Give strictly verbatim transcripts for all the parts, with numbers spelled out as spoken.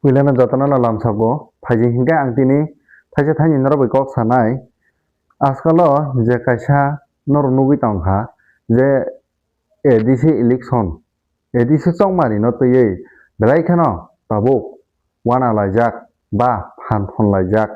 Puilano jotono no lamsago. Phaijing hinkhe ang tini thaisa thaini norok bai kok sanai. Ajkalo je kaisa norok nugwi tongkha je A D C election, A D C chongmani no twiwi belai kheno tabuk wana laijak ba phan thon laijak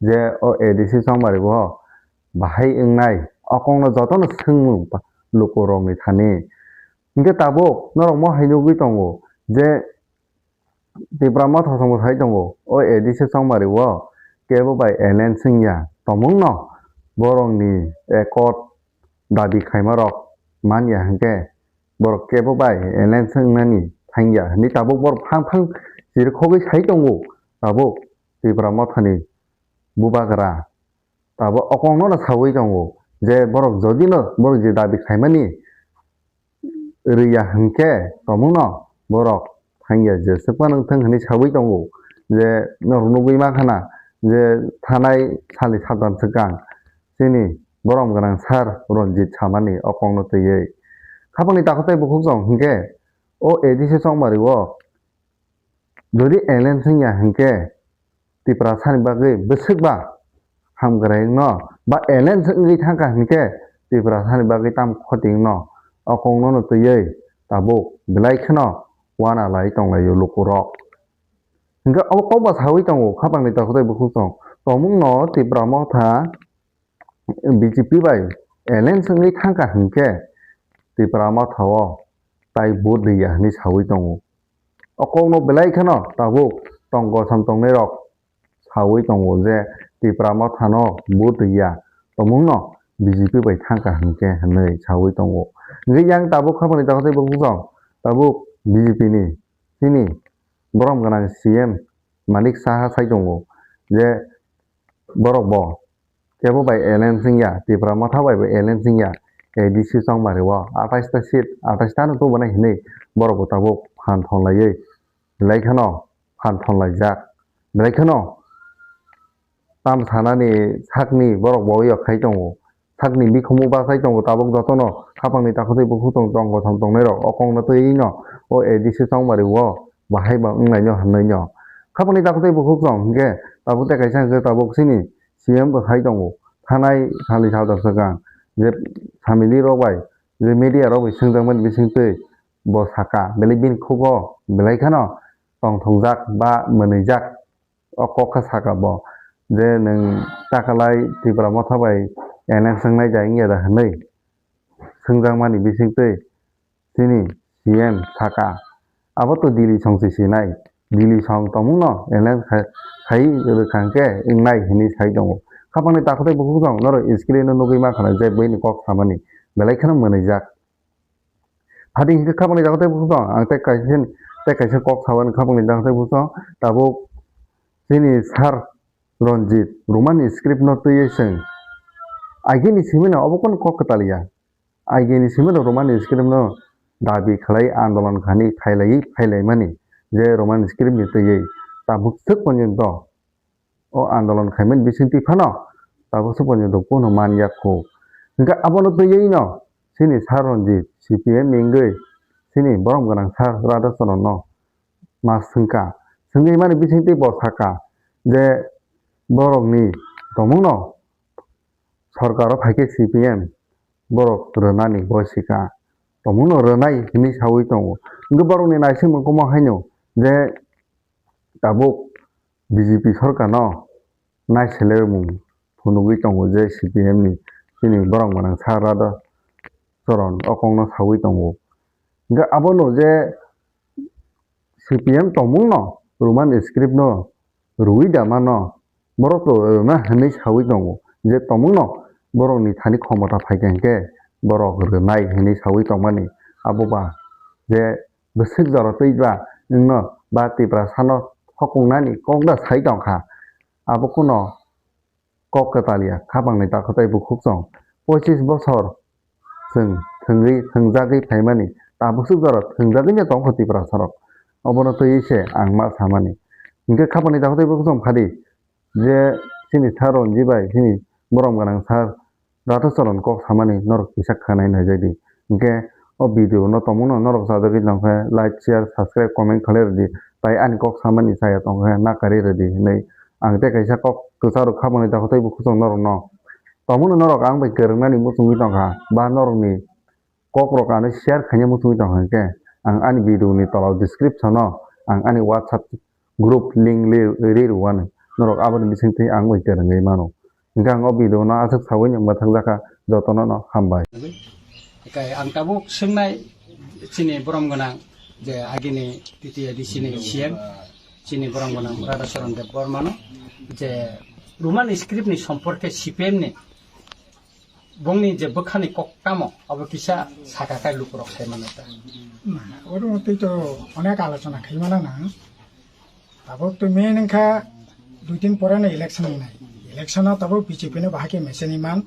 je o A D C chongmani bo bahai wngnai, o kokno jotono swngmung lukurokni thani. Hinkhe tabuk norok mo hai nugwi tongo je Tipra Motha songbo sai tongo, o A D C chongmari o kebo bai alliance wngya tongmungno borokni accord dabi khaimarok manya hinkhe borok kebo bai alliance wngnani thangya hinwi tabuk borok phang phang chirikhogwi sai tongo. Tabuk Tipra Mothani bubagra tabuk o kokno no sawi tongo je borok jodino borok je dabi khaimani rwya hinkhe tongmungno borok thangya jeswk phano wngthang hinwi sawi tongo je norok nugwi mankha na je thanai salni satal swkang chini borom gwnang sir Ranjit samani o kokno twiwi. Khapangni takhuk tei bukhuk chwng hinkhe o A D C chongmari o jodi alliance wngya hinkhe Tiprasani bagwi bwswk ba hamkrai wngno ba alliance wngwi thangkha hinkhe Tiprasani bagwi tamo khoti wngno o kokno no twiwi tabuk belai kheno wana lai tonglaio lukurok. Hinkhe obo kokba sawi tongo khapangni takhuk tei bukhuk chwng tongmungno Tipra Motha B J P bai alliance wngwi thangkha hinkhe Tipra Motha o tai vote rwya hinwi sawi tongo. O kokno belai kheno tabuk tong kosom tongnairok sawi tongo je Tipra Mothano vote rwya tongmungno B J P bai thangkha hinkhe hinwi sawi tongo. Hinkhe yang tabuk khapangni takhuk tei bukhuk chwng tabuk B J P ni chini borom gwnang C M Manik Saha sai tongo je borok bo kebo bai alliance wngya, Tipra Motha bai bo alliance wngya, A D C chongmari o atais ta seat, atais ta no tubunai hinwi borok bo tabuk phan thon laiwi belai kheno phan thon laijak. Belai kheno tam sanani sakni borok bo yok khai tongo, sakni bikhumu bachai tongo tabuk jotono khapangni takhuk tei bukhuk tong tong kosom tongnairok o kokno twiwi no o A D C chongmari o bahai ba wngnaino hinnaino. Khapangni takhuk tei bukhuk chwng hinkhe tabuk tei kaisa hinkhe tabuk chini C M bo sai tongo. Thanai salni salta swkang je family rok bai je media rok bai swngjakmani bisingtwi bo saka, belai bini khugo belai kheno tongthokjak ba mwnwijak o kok khe saka bo je nwng takalai Tipra Motha bai alliance wngnai da wngya da hinwi swngjakmani bisingtwi chini C M saka, abo to Delhi song se sinai, Delhi song tongmungno alliance khai rwkha hinkhe wngnai hinwi sai tongo. Khapangni takhuk tei bukhuk chwng norok screen o nugwi mankha na je buini kok samani belai kheno mwnwijak. Phadi hinkhe khapangni takhuk tei bukhuk chwng ang tei kaisa tei kaisa kok sawi khapangni takhuk tei bukhuk chwng tabuk chini sir Ranjit Roman script no twiwi chwng agini simino obo kono kok kwtal ya. Agini simino Roman script no dabi khlai andolon khani khailaiwi phailaimani je Roman script ni twiwi tabuk swk ponjonto o andolon khaimani bisingtwi phano tabuk swk ponjonto kono man ya kho. Hinkhe abono twiwi no chini sir Ranjit C P M ni wngwi chini borom gwnang sir Radha Charan no ma swngkha. Swngwi mani bisingtwi bo sakha je borokni tongmungno sorkaro phaikhe C P M borok rwnani bo sika tongmungno rwnai hinwi sawi tongo. Hinkhe borokni naisingmung kwbang haino je tabuk B J P sorkarno naiselmung phunugwi tongo je C P M ni chini borom gwnang sir Radha Charan o kokno sawi tongo. Hinkhe abono je C P M tongmungno Roman script no rwui da mano borok to rwna hinwi sawi tongo je tongmungno borokni thani khomota phaikha hinkhe borok rwnai hinwi sawi tongmani abo ba je bwswk jora twi ba wngno ba Tiprasano hokungnani kok da sai tongkha. Abo kuno kok kwtal ya, khapangni takhuk tei bukhuk chwng pochis bosor chwng thwngwi thwngjagwi phaimani tabuk swk jora thwngjagwino tongkha Tiprasarok. Obono twiwi se ang ma samani. Hinkhe khapangni takhuk tei bukhuk chwng phadi je chini sir Ranjit bai chini borom gwnang sir Radha Charan kok samani norok kisa khwnai naijadi. Hinkhe o video no tongmungno norok chajagwi tongkhe like, share, subscribe, comment khlai rwdi. Tai ani kok samani saya tongkha, na kari rwdi hinwi. Ang tei kaisa kok kwcharo khabangni dakho tei bukhuk norokno. Tongmano norok ang bai kwrwngnani muchungwi tongkha, ba norokni kokrok ano share khaina muchungwi tongkha hinkhe, ang ani video ni tola description o ang ani WhatsApp group link li-, ri rwani. Norok aboni bisingtwi ang bai kwrwngwi mano. Hinkhe ang o video no aswk sawi ni mwthangjakha, jotono no hambai. Hinkhe ang tabuk swngnai chini borom gwnang je agini T T A D C ni C M, chini borom gwnang Radhacharan Debbarma no je Roman script ni somporke C P M ni bongni je bwkhani kok tamo abo kisa saka kai lukurok sai mano ta. Oro tei to onek alochona khai mano na. Tabuk to main wngkha dui din pore no election wngnai. Election o tabuk B J P no bahai khe mechani man.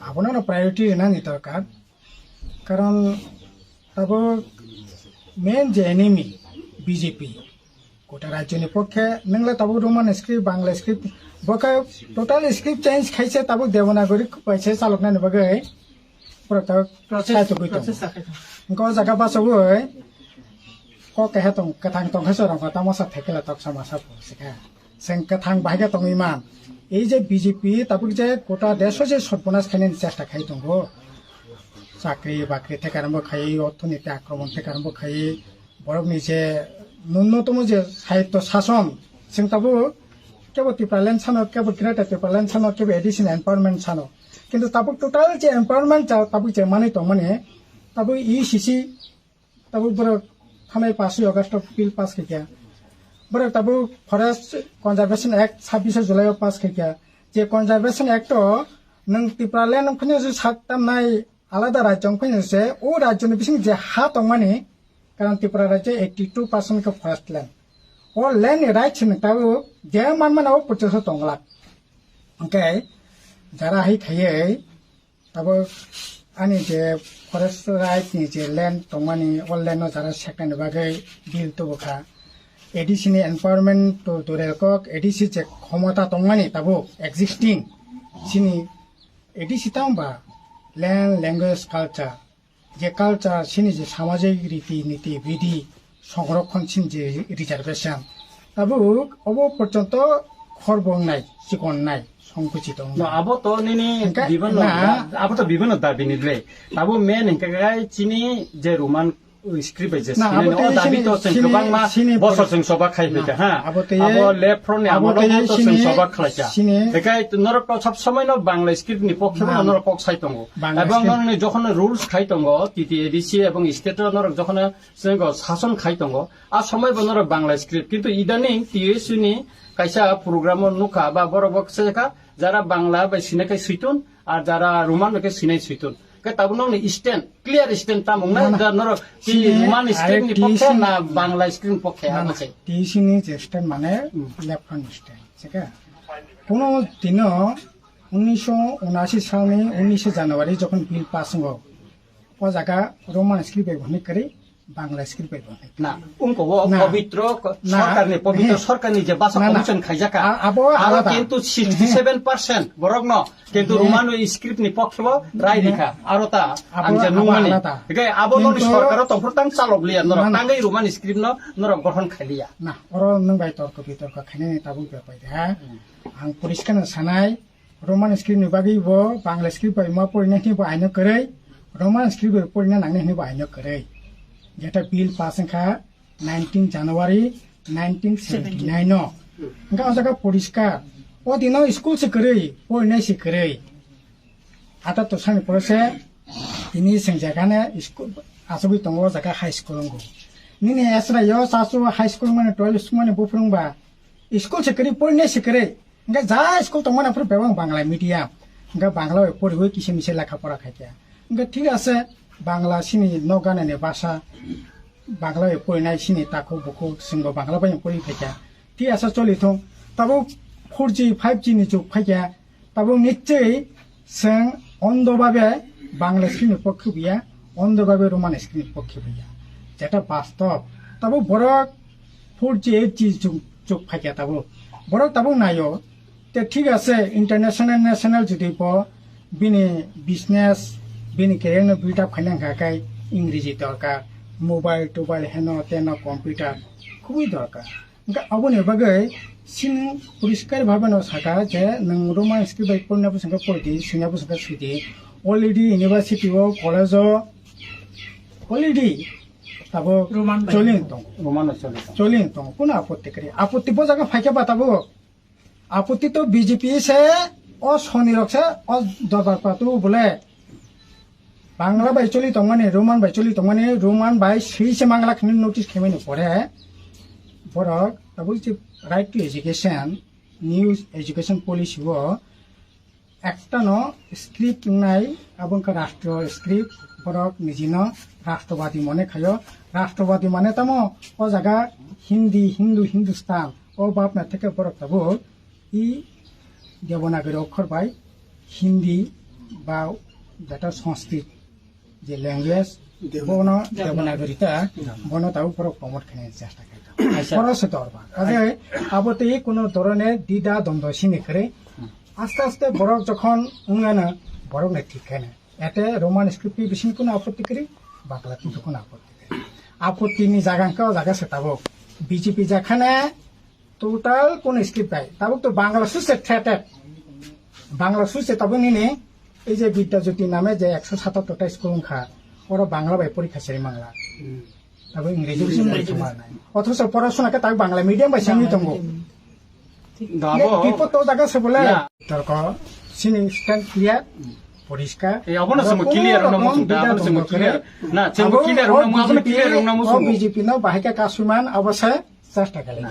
Abono no priority rwnani dorkar. Karon tabuk main je enemy B J P. Kota rajyoni pokhe nwngla tabuk Roman script, Bangla script, bo khe total script change khaise tabuk Devanagari bai se chaloknani bagwi. Pura tabuk process, sai tugwi tongo. Process sakai tongo. Wngkha o jaga bachogwi kok keha tong, kwthang tongkha se rwngkha tamo sa thekela toksa masa pho sikha. Seng kwthang bahai khe tongwi man. Ei je B J P tabuk je kota desh o je sorbonas khainani chesta khai tongo. Chakri bakri thekarambo khai, orthoniti akromon thekarambo khai, borokni je nunnotomo je sahityo sason, chwng tabuk kebo Tipraland sano, kebo Greater Tipraland sano, kebo A D C ni empowerment sano. Kintu tabuk total je empowerment ja-, tabuk je manwi tongmani, tabuk U C C, tabuk borok thanai paswi August o bill pass khaikha. Borok tabuk Forest Conservation Act sabbish July o pass khaikha. Je Conservation Act o nwng Tipraland wngphano je sak tamnai alada rajyo wngphano se, o rajyoni bising je ha tongmani, karon Tripura rajyo eighty two percent khe forest land. O land ni rights ni tabuk je manmani o porjonto tongglak. Hwnkhe jara hai khaiwi tabuk ani je forest right ni je land tongmani, o land no jara seknani bagwi bill tubukha. A D C ni empowerment to durel kok, A D C je khomota tongmani tabuk existing chini A D C tamo ba land, language, culture, je culture, chini je samajik riti niti bidhi, songrokhon chini je reservation, tabuk obo porjonto khorbo wngnai, chikon wngnai, songkuchito wngnai. No, abo to nini hingkhe bibhinno na da-, abo to bibhinno dabi ni le. Abo main hingkhe gai chini je Roman script bai je na, sinai abo no, tei o dabi chini, to chwng chini, kwbangma chini bosor pori-, chwng soba khai na, phaikha, ha? Abo tei, abo left front ni abo amolo tei bo to chini, chwng soba khlaikha. Chini Hingkhe norok to sab somoi no Bangla script ni pokhe bo na, norok kok sai tongo. Bangla script. Ebong norok ni jokhon rules khai tongo, T T A D C ebong state o norok jokhon chwng sason khai tongo, a somoi bo norok Bangla script. Kintu idaning T S U ni kaisa program o nukha ba borok bo se kha, jara Bangla bai sinai khe suitun, ar jara Roman bai khe sinai suitun. Khe tabuk nokni stand, clear stand tamo wngnai, na, na. Da norok T-, chini Roman script ni pokhe na Bangla script ni pokhe, na, abo na. Se. T S U ni je stand mane hmm, left front stand, se khe. Kono dino unnisho unashi salni unnishe January jokhon bill pass wngo, o jaga Roman script bai bo hwnwi kwrwi, Bangla script bai bo hwnwi. Na, wngkha o na, pobitro ko-, na, sorkarni, pobitro he, sorkarni je basa na, na. Commission khaijak kha. A-, abo aro alada. Kintu sixty seven percent borokno, kintu he, Roman script ni pokhe bo rai na, rikha. Aro ta abo, ang je abo nungmani. Alada. Hingkhe abo noni kintu sorkaro tongphuru tang chalok liya norok. Na, na. Tangwi Roman script no norok gothon khai liya. Na, oro nwng bai torko bitorko khainani tabuk bepar de, ha? Hmm. Ang poriskar no sanai, Roman script ni bagwi bo Bangla script bai ma porina hwnwi bo aino kwrwi, Roman script bai porina nangni hwnwi bo aino kwrwi. Jeta bill pass wngkha nineteen January nineteen seventy nine o. Hwnkhe o jaga poriskar. O dino school se kwrwi, porinai se kwrwi. Ata to sani pore se tini sengjakha ne school asugwi tongo o jaga high school wngkha. Nini esra yo sasu high school mani twelve school mani buphuru wngba school se kwrwi, porinai se kwrwi. Hingke ja school tongmani aphuru bebak Bangla medium. Hingke Bangla bai poriwi kisa misa lekha pora khaikha. Hingke thik ase, Bangla chini nok ganani basa, Bangla bai porinai chini takhuk bukhuk chwngbo Bangla bai pori khaikha. Thik ase choli thung. Tabuk four G, five G ni jug phaikha. Tabuk nichchoi chwng ondo babe Bangla script ni pokhe buya, ondo babe Roman script ni pokhe buya. Jeta bastob. Tabuk borok four G, eight G jug, jug phaikha tabuk. Borok tabuk naio. Te thik ase, international, national jodi bo bini business, bini career no build up khaina hwnkha khe Ingreji dorkar. Mobile, tobile, heno, teno, computer. Kubui dorkar. Hwnkhe aboni bagwi chini poriskar bhabe no saka je nwng Roman script bai porina bwswk khe pori di, swina bwswk khe swi di. Already university o, college o already tabuk Roman bai choli tongo. Roman o choli tongo. Choli tongo. Kuno apotti kwrwi? Apotti bo jaga phaikhe ba tabuk. Apotti to B J P se, o soni rok se, o dorbar patu bole. Bangla bai choli tongmani, Roman bai choli tongmani, Roman bai swi se mangla khini notice khaimani pore. Borok tabuk je right to education, new education policy o ekta no script wngnai, abo wngkha rastro script, borok nijino rastrawadi mone khayo. Rastrawadi mane tamo o jaga Hindi, Hindu, Hindustan, o bapna theke borok tabuk i Devanagari okhor bai Hindi ba jeta Sanskrit je language, Devanagari. Bono Devanagari ta, Devanagari. Bono tabuk borok promote khaina chesta khaikha. Acha. Borok se dorba. Kaje abo tei kuno dorone dida dondo sini khere. Aste aste borok jokhon wngana borok ne thik khaina. Ete Roman script ni bising kuno apotti kri, Bangla ni kuno apotti kri. Apotti ni jaga wngkha o jaga se tabuk. B J P jakhane total kuno script bai. Tabuk to Bangla suse threated. Bangla suse tabuk nini ei je Vidya Jyoti name je ekso satattor ta school wngkha. Oro Bangla bai porikha seri mangla. Tabuk Ingreji bising bai thangma nai. Othoso porasona khe tabuk Bangla medium bai sengwi tongo. Dabo. Bipo to jaga se bole. Ya. Torko sini stand clear, poriskar. Eh, abono samo clear, ono muchung da, abono samo clear. Na, samo clear, ono mo, abono clear, ono mo. B J P no bahai khe kasuman, abo se chesta kali.